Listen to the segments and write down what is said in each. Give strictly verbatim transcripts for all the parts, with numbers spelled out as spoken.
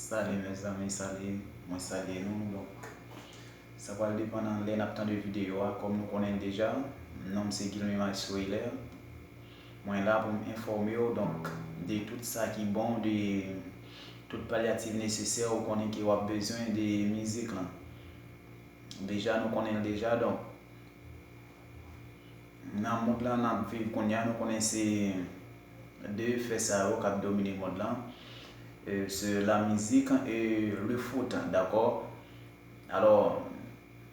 Salut mes amis, salut, mwen salye nou. Donk, sa pral depann nan lè n ap tande videyo a. Kòm nou konnen l deja, non m se Guilmy Maestro Hilaire. Mwen la pou m enfòme w, donk, de tout sa ki bon, de tout palyatif nesesè ou konnen ke w ap bezwen de mizik lan. Deja, nou konnen l deja, donk, nan mond lan n ap viv kounye a, nou konnen se de fè sa yo k ap domine mond lan, euh, c'est la musique et le foot, dakò? Alò,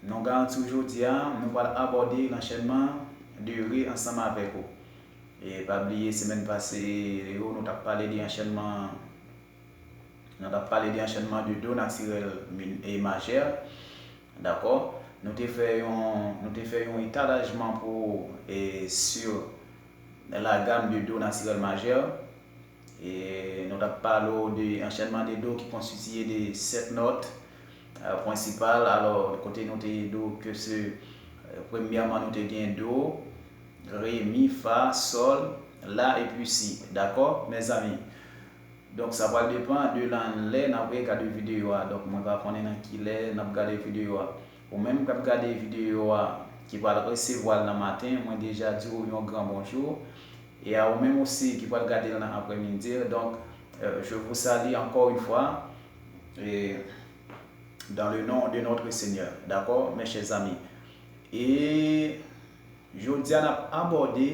nou garanti w jodi a, nou pral abòde lanchènman de re ansanm avèk ou. E pa bliye, semèn pase yo, nou t ap pale de anchènman, nou t ap pale de anchènman de do natirèl min-, e majè. Dakò? Nou te fè yon, nou te fè yon etalajman pou, e, sur la gamme de do naturel majeur. E nou t ap pale w de anchènman de do ki konstitiye de sèt nòt, e, prensipal. Alò, kote nou te di w ke se, e, premyèman, nou te gen do, re, mi, fa, sòl, la, epi si. Dakò, mezanmi? Donk, sa pral depann de nan lè n ap gade videyo a. Donk, mwen pa konnen nan ki lè n ap gade videyo a. Ou menm k ap gade videyo a, ki pral resevwa l nan maten, mwen deja di w yon gran bonjou. E a ou menm osi ki pral gade l nan aprèmidi. Donc, euh, je vous salue encore une fois, et dans le nom de notre Seigneur. D'accord, mes chers amis? E jodi a, n ap abòde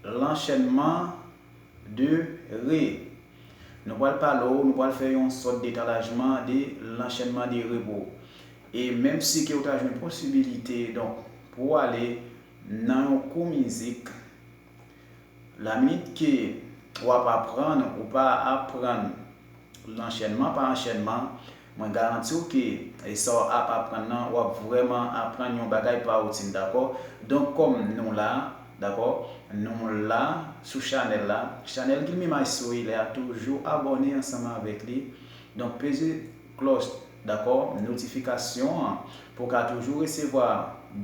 lanchènman de re. Nou pral pale w, nou pral fè yon sòt detalajman de lanchènman de re pou w. E menm si ke w ta jwenn posibilite, donk, pou w ale nan yon kou mizik, la minit ke w ap aprann, ou pa aprann lanchènman pa anchènman, mwen garanti w ke, e, sa w ap aprann nan, w ap vrèman aprann yon bagay pa woutin, dakò? Donk, kòm nou la, dakò? Nou la sou chanèl la. Chanèl Guilmy Maestro Hilaire a, toujou abòne ansanm avèk li. Donk, peze klòch, dakò, notifikasyon an pou w ka toujou resevwa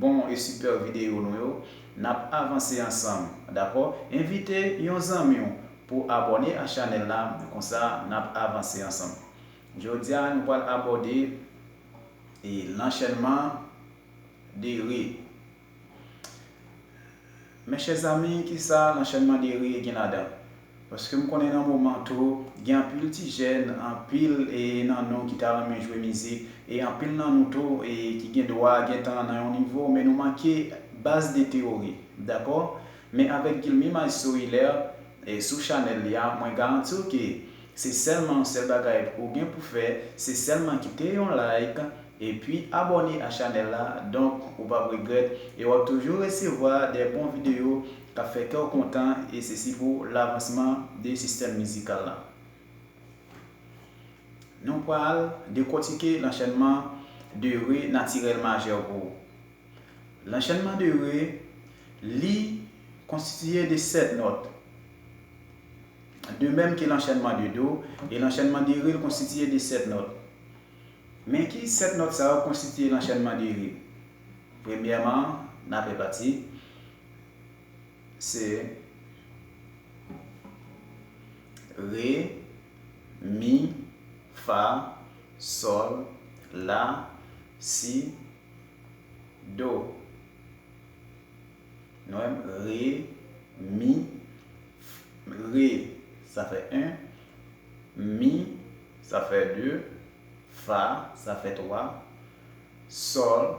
bon e sipè videyo nou yo. N ap avanse ansanm, dakò? Envite yon zanmi w pou abòne a chanèl la, konsa n ap avanse ansanm. Jodi a, nou pral abòde, e, lanchènman de re. Mes chers amis, kisa lanchènman de re gen ladan? Paske m konnen nan moman tou, gen anpil ti jèn, anpil, e, nan nou ki ta renmen jwe mizik, e anpil nan nou tou, e, ki gen dwa gentan nan yon nivo, men nou manke baz de teyori, dakò? Men avèk Guilmy Maestro Hilaire, e, sou chanèl li a, mwen garanti w ke se sèlman yon sèl bagay ou gen pou fè, se sèlman kite yon like, epi abòne a chanèl la, donk ou p ap regrèt, e w ap toujou resevwa de bon videyo k ap fè kè w kontan, e sesi pou lavansman de sistèm mizikal la. Nou pral dekòtike lanchènman de re natirèl majè pou ou. Lanchènman de re, li konstitiye de sèt nòt. De menm ke lanchènman de do, e lanchènman de re, l konstitiye de sèt nòt. Men ki sèt nòt sa yo konstitiye lanchènman de re? Premyèman, n ap fè pati, se re, mi, fa, sòl, la, si, do. Nou wè, re, mi, re, sa fè en, mi, sa fè de, fa, sa fè twa, sòl,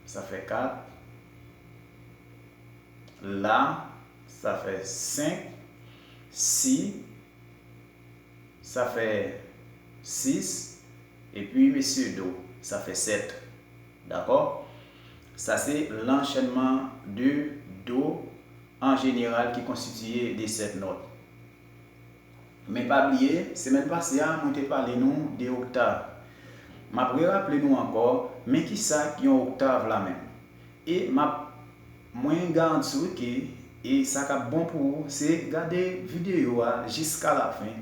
sa fè kat, la, sa fè senk, si, sa fè sis, epi mesye do, sa fè sèt. Dakò? Sa se lanchènman de do an jeneral ki konstitiye de sèt nòt. Men pa bliye, semèn pase a, mwen te pale nou de oktav. M ap reraple nou ankò, men kisa k yon oktav la menm? E m ap, mwen garanti w ke, e sa k ap bon pou ou, se gade videyo a jiska lafen,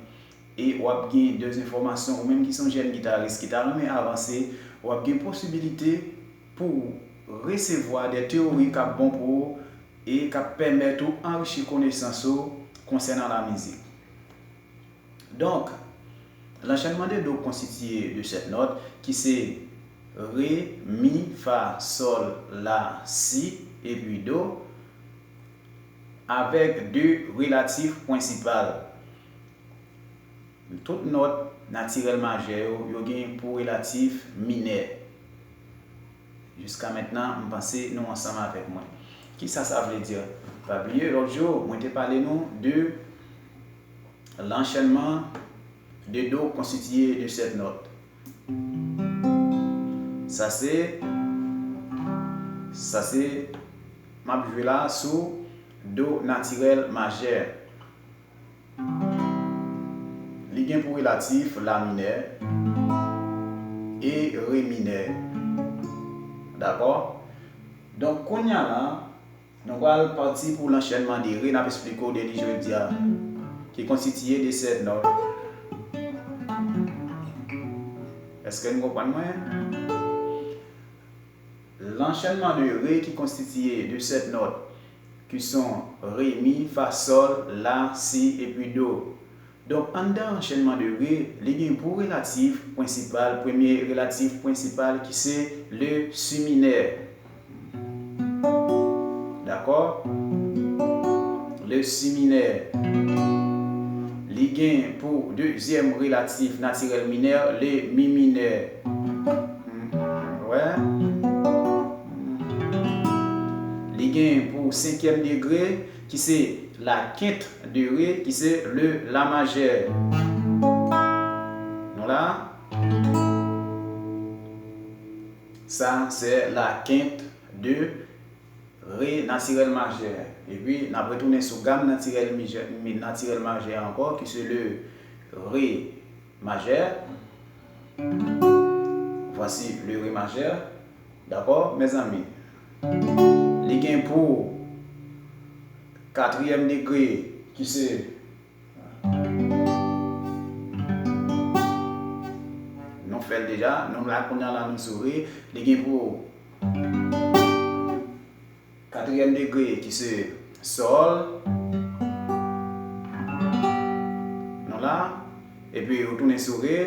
e w ap gen de enfòmasyon, ou menm ki se yon jèn gitaris ki ta renmen avanse, w ap gen posibilite pou w resevwa de teyori k ap bon pou ou e k ap pèmèt ou anrichi konesans ou konsènan lamizik. Donk, Lanchènman de do konstitiye de sèt nòt ki se re, mi, fa, sòl, la, si, epi do, avèk de relatif prensipal. Tout nòt natirèl majè yo, yo gen pou relatif minè. Jiska mentnan, m panse nou ansanm avèk mwen. Kisa sa vle di? Pa bliye, lòt jou, mwen te pale nou de lanchènman de do konstitiye de sèt nòt. Sa se, sa se, m ap jwe la sou do natirèl majè. Li gen pou relatif la minè e re minè. Dakò? Donk, kounye a la, nou pral pati pou lanchènman de re, n ap esplike w de li jodi a, ki konstitiye de sèt nòt. Èske n konprann mwen? Lanchènman de re ki konstitiye de sèt nòt, ki son re, mi, fa, sòl, la, si, epi do. Donk, anndan anchènman de re, li gen pou relatif prensipal, premye relatif prensipal ki se le si minè. Dakò? Le si minè. Li gen pou dezyèm relatif natirèl minè, le mi minè. Wè. Li gen pou senkyèm degre, ki se la kent de re, ki se le la majè. Nou la. Sa se la kent de re natirèl majè. Epi, n ap retounen sou gam natirèl mijè-, mi-, natirèl majè ankò, ki se le re majè. Voici le re majè. Dakò, mezanmi? Li gen pou katriyèm degre, ki se, nou fè l deja, nou la kounye a la, nou sou re. Li gen pou katriyèm degre ki se sòl. Nou la. Epi ou tounen sou re.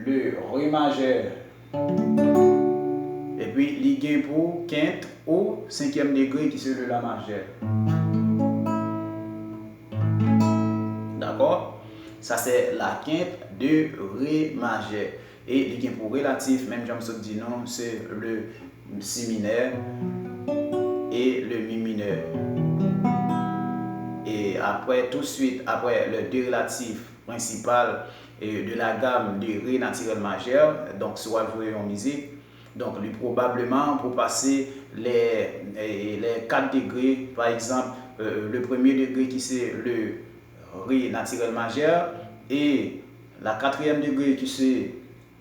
Le re majè. Epi li gen pou kent ou senkyèm degre ki se le la majè. Dakò? Sa se la kent de re majè. E li gen pou relatif, menm jan m sot di nou, se le si minè e le mi minè. E apre, touswit apre le de relatif prensipal e de la gam de re natirèl majè, donk si w ap jwe yon mizik, donk li pwobableman pou pase lè, e, lè kat degre, pa egzanp, e, le premye degre ki se le re natirèl majè e la katriyèm degre ki se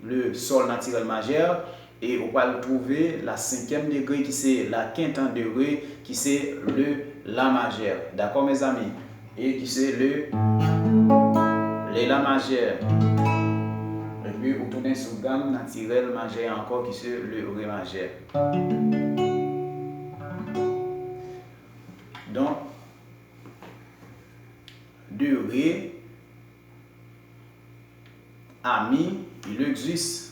le sòl natirèl majè, e ou pral twouve la senkyèm degre ki se la kent de re, ki se le la majè. Dakò, mezanmi? E ki se le, le la majè. Epi ou tounen sou gam natirèl majè ankò, ki se le re majè. Donk, de re a mi, il existe.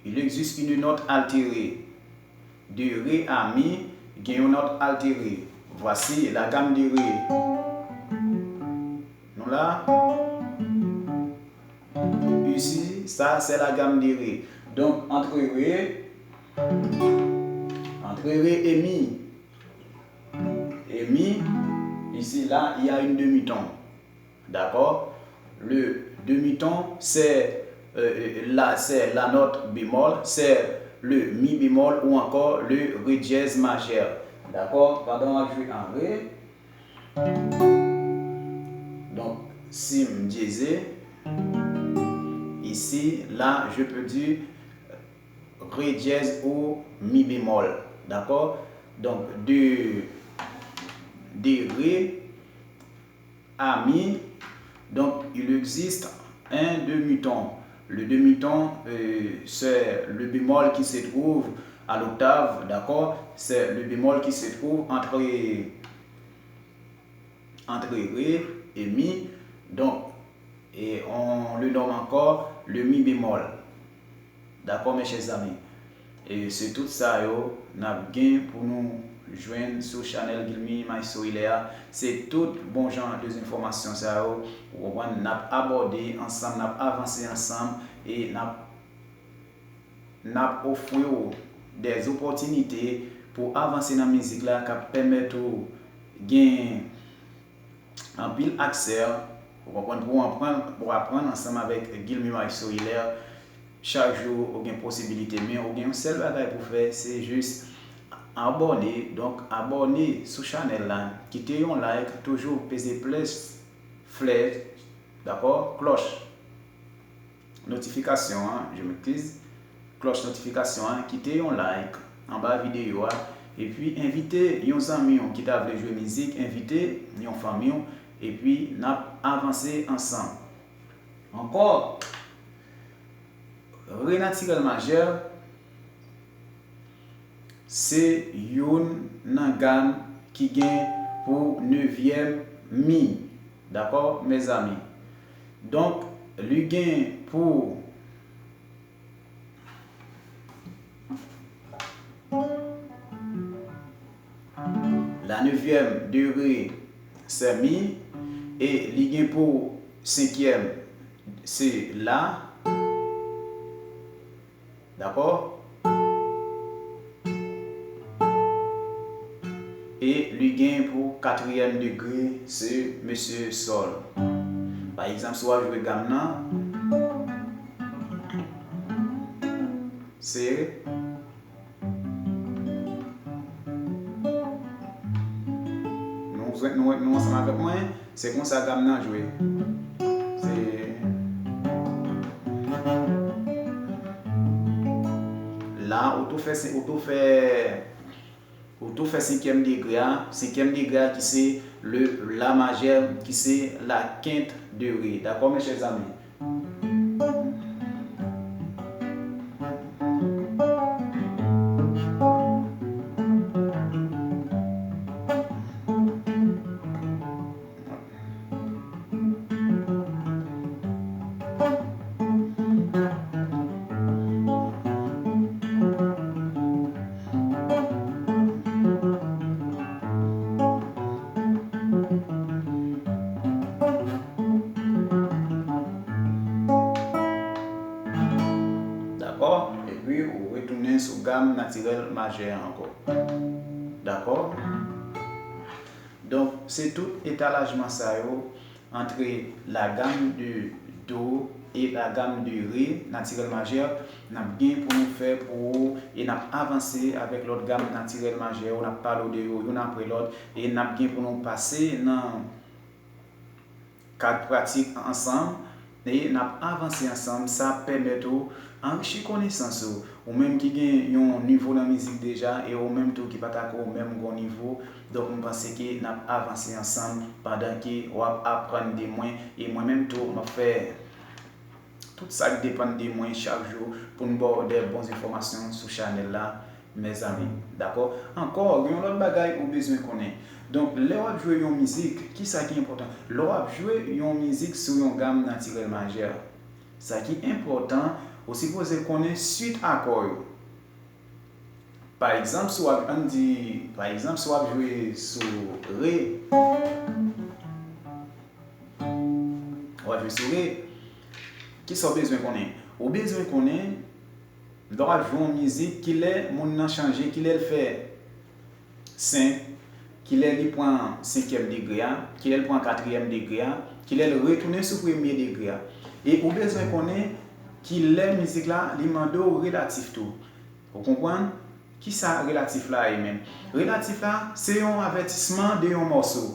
Il existe une note altérée. De re a mi, gen yon nòt altere. Voici la gamme de re. Nou la. Ici, ça, c'est la gamme de re. Donc, entre re, entre re et mi. Et mi, ici, là, il y a une demi-ton. D'accord? Le demi-ton, c'est, euh, euh, la, c'est la note bémol, c'est le mi bémol ou encore le re dièse majeur. D'accord? Pandan w ap jwe an re. Donc, si m dyeze, ici, là, je peux dire re dièse ou mi bémol. D'accord? Donc, de, de re a mi. Donc, il existe un demi-ton. Le demi-ton, euh, c'est le bémol qui se trouve à l'octave, d'accord? C'est le bémol qui se trouve entre, entre re et mi. Donc, et on le nomme encore le mi bémol. D'accord, mes chers amis? E se tout sa yo n ap gen pou nou jwenn sou chanèl Guilmy Maestro Hilaire a. Se tout bon jan de enfòmasyon sa yo, ou konprann, n ap abòde ansanm, n ap avanse ansanm, e n ap, n ap ofri w des opportunités pou avanse nan mizik la, k ap pèmèt ou gen anpil aksè, ou konprann, pou w aprann, pou w aprann ansanm avèk Guilmy Maestro Hilaire. Chak jou, ou gen posibilite, men ou gen yon sèl bagay pou fè, se jis abòne. Donk, abòne sou chanèl la, kite yon like, toujou peze plus, flèch, dakò, klòch notifikasyon an, je m'excuse, klòch notifikasyon an, kite yon like anba videyo a, epi envite yon zanmi w ki ta vle jwe mizik, envite yon fanmi w, epi n ap avanse ansanm. Ankò, re natirèl majè, se youn nan gam ki gen pou nevyèm mi. Dakò, mezanmi? Donk, li gen pou la nevyèm degre, se mi, e li gen pou senkyèm, se la. Dakò? E li gen pou katriyèm degre, se mesye sòl. Pa egzanp, si w ap jwe gam nan, se, nou, nou, nou ansanm avèk mwen, se konsa gam nan jwe. Se la, ou tou fè, ou tou fè, ou tou fè senkyèm degre a, senkyèm degre a ki se le la majè, ki se la kent de re. Dakò, mes chers amis? Dakò? Epi ou retounen sou gam natirèl majè a ankò. Dakò? Donk, se tout etalajman sa yo, entre la gamme de do et la gamme de ré naturel majeur, n ap gen pou nou fè pou ou, e n ap avanse avèk lòt gam natirèl majè yo, n ap pale w de yo youn apre lòt, e n ap gen pou nou pase nan kad pratik ansanm, e n ap avanse ansanm. Sa ap pèmèt ou anrichi konesans ou, ou menm ki gen yon nivo nan mizik deja, e ou menm tou ki pa ta ko menm gon nivo. Donk, m panse ke n ap avanse ansanm pandan ke w ap aprann de mwen, e mwen menm tou, m ap fè tout sa k depann de mwen chak jou pou n ba w de bon enfòmasyon sou chanèl la, mezanmi. Dakò? Ankò, gen yon lòt bagay ou bezwen konnen. Donk, lè w ap jwe yon mizik, ki sa ki enpòtan? Lè w ap jwe yon mizik sou yon gam natirèl majè, sa ki enpòtan, ou sipoze konnen swit akò yo. Pa egzanp, si w ap, ann di, pa egzanp, si w ap jwe sou re, w ap jwe sou re, ki sa w bezwen konnen? Ou bezwen konnen, lè w ap jwe yon mizik, kilè moun nan chanje, kilè l fè senk, kilè li pran senkyèm degre a, kilè l pran katriyèm degre a, kilè l retounen sou premye degre a. E ou bezwen konnen kilè mizik la, li mande w relatif tou. Ou konprann? Kisa relatif la ye menm? Relatif la, se yon avètisman de yon mòso.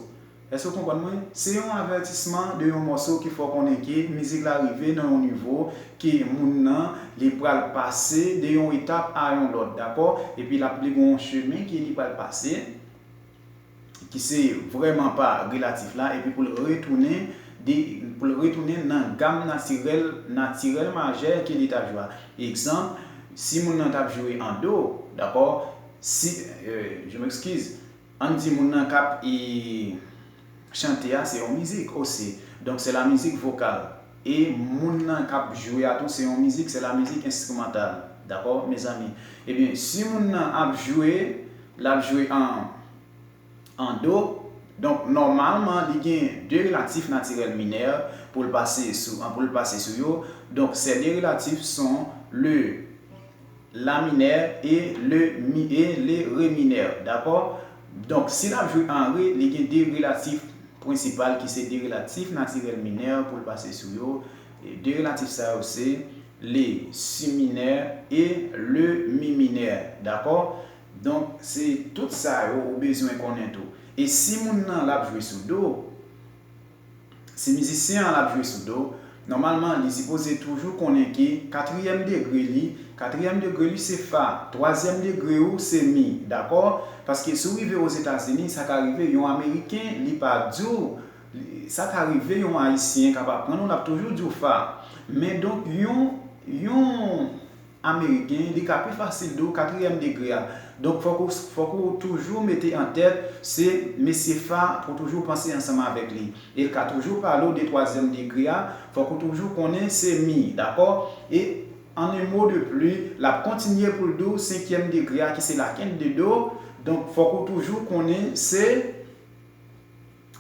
Èske w konprann mwen? Se yon avètisman de yon mòso ki fè w konnen ke mizik la rive nan yon nivo ke moun nan, li pral pase de yon etap a yon lòt, dakò? Epi l ap, li gen yon chemen ke li pral pase, ki se vrèman pa relatif la, epi pou l retounen de, pou l retounen nan gam natirèl, natirèl majè ke li t ap jwe a. Egzanp, si moun nan t ap jwe an do, dakò? Si, euh, je m'excuse, ann di moun nan k ap, e, chante a, se yon mizik osi. Donk, se la mizik vokal. E moun nan k ap jwe a tou, se yon mizik, se la mizik enstrimantal. Dakò, mezanmi? Ebyen, si moun nan ap jwe, l ap jwe an, an do. Donk, nòmalman, li gen de relatif natirèl minè pou l pase sou, pou l pase sou yo. Donc, ces deux relatifs sont le la mineur et le mi, et le ré mineur, dakò? Donk, si l ap jwe an ré, li gen de relatif prensipal ki se de relatif natirèl minè pou l pase sou yo. E de relatif sa yo se le si minè e le mi minè, dakò? Donk, se tout sa yo ou bezwen konnen tou. E si moun nan l ap jwe sou do, si mizisyen an l ap jwe sou do, nòmalman, li sipoze toujou konnen ke katriyèm degre li, katriyèm degre li se fa, twazyèm degre ou se mi, dakò? Paske si w rive Ozetazini, sa ka rive yon Ameriken, li pa di w, li, sa ka rive yon Ayisyen k ap aprann ou, l ap toujou di w fa. Men donk, yon, yon Ameriken, li ka pi fasil di w katriyèm degre a. Donk, fòk ou, fòk ou toujou mete an tèt, se mesye fa pou toujou panse ansanm avèk li. E l ka toujou pale w de twazyèm degre a, fòk ou toujou konnen se mi, dakò? E, en un mot de plus, l ap kontinye pou l di w senkyèm degre a, ki se la quinte de do. Donk, fòk ou toujou konnen se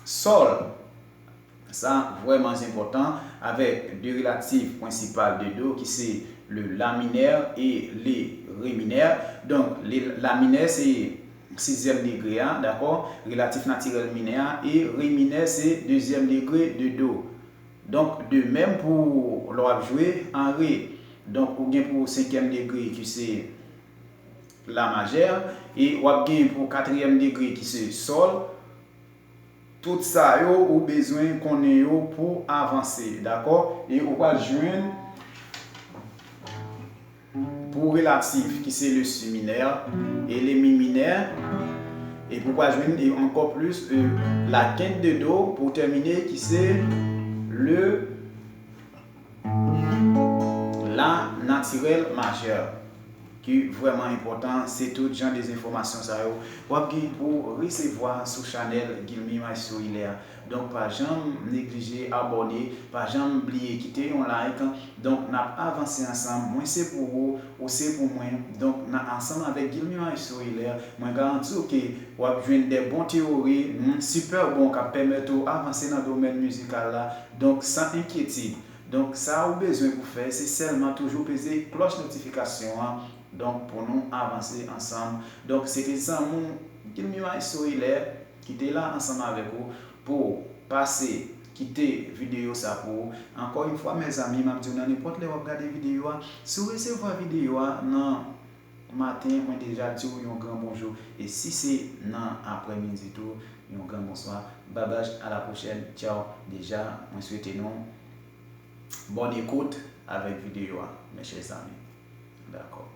sòl. Sa vrèman enpòtan, avèk de relatif prensipal de do ki se le la minè e le re minè. Donk, le la minè se sizyèm degre a, dakò? Relatif natirèl minè a, e re minè se dezyèm degre de do. Donk, de menm pou lè w ap jwe an re. Donk, ou gen pou senkyèm degre ki se la majè, e w ap gen pou katriyèm degre ki se sòl. Tout sa yo, ou bezwen konnen yo pou avanse, dakò? E ou pral jwenn pou relatif, ki se le si minè e le mi minè, epi ou pral jwenn, e ankò plis, e la quinte de do pou tèmine, ki se le la natirèl majè, ki vrèman enpòtan. Se tout jan de enfòmasyon sa yo w ap gen pou resevwa sou chanèl Guilmy Maestro Hilaire. Donk, pa janm neglije abòne, pa janm bliye kite yon like. Donk, n ap avanse ansanm. Mwen se pou ou, ou se pou mwen. Donk, n a, ansanm avèk Guilmy Maestro Hilaire, mwen garanti w ke w ap jwenn de bon teyori, hmm, sipè bon, k ap pèmèt ou avanse nan domèn mizikal la. Donk, san enkyetid. Donk, sa ou bezwen pou fè, se sèlman toujou peze klòch notifikasyon an. Donk, pou nou avanse ansanm. Donk, se te zanmi w, Guilmy Maestro Hilaire, ki te la ansanm avèk ou pou pase kite videyo sa pou ou. Ankò yon fwa, mezanmi, m ap di w nan nenpòt lè w ap gade videyo a, si w resevwa videyo a nan maten, mwen deja di w yon gran bonjou. E si se nan aprèmidi tou, yon gran bonswa. Babaj, à la prochaine. Tchaw. Deja, mwen swete nou bòn ekout avèk videyo a, mes chers amis. Dakò.